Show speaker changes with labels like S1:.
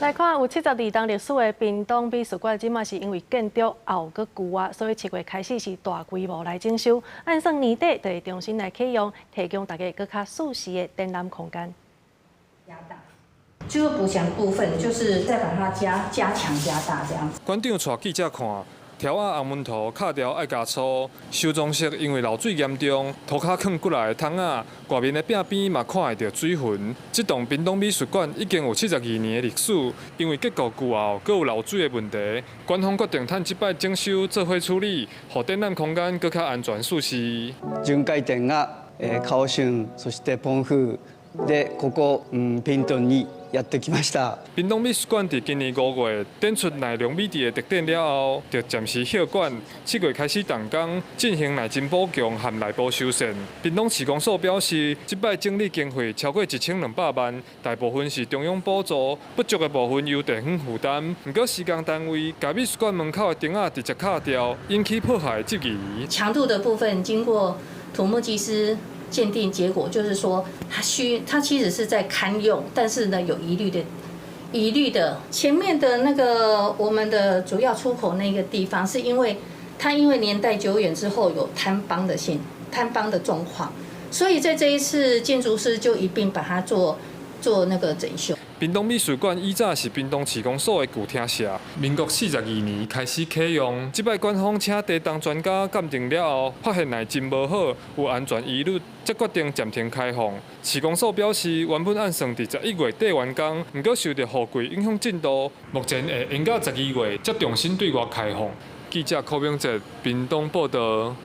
S1: 來看有72冬歷史的屏東美術館，這馬是因為建築後閣舊啊，所以7月開始是大規模來整修，按算年底就會重新來啟用，提供大家閣較舒適的展覽空間。
S2: 加大，最後補強的部分，就是再把它加強加大這樣子。
S3: 館長帶記者看，柱仔紅紋塗敲條愛加粗，修裝飾因為漏水嚴重，塗跤囥骨來的窗仔，外面的壁邊嘛看會著水痕。這棟屏東美術館已經有72年的歷史，因為結構舊後，閣有漏水的問題，館方決定趁這擺整修做伙處理，予展覽空間閣較安全舒適。
S4: 巡回展がカオシュン、そして澎湖でここ屏東にやってきました。
S3: 屏東美術館佇今年5月展出奈良美智的特展了後，就暫時歇館。7月開始動工進行內層補強和內部修繕。屏東市公所表示，這擺整理經費超過1200萬，大部分是中央補助，不足的部分由地方負擔。毋過施工單位共美術館門口的燈仔直接敲掉，引起破壞質疑。
S2: 強度的部分經過土木技師鑑定結果，就是說，它其實是在堪用，但是呢有疑慮的，疑慮的前面的那個我們的主要出口那個地方，是因為它因為年代久遠之後有坍方的狀況，所以在這一次建築師就一併把它做那個整修。
S3: 屏東美術館以早是屏東市公所的舊廳舍，民國42年開始啟用。這擺館方請地動專家鑑定了後，發現內真無好，有安全疑慮，才決定暫停開放。市公所表示，原本按算佇11月底完工，毋過受著雨季影響進度，目前會延到12月才重新對外開放。記者柯明哲屏東報導。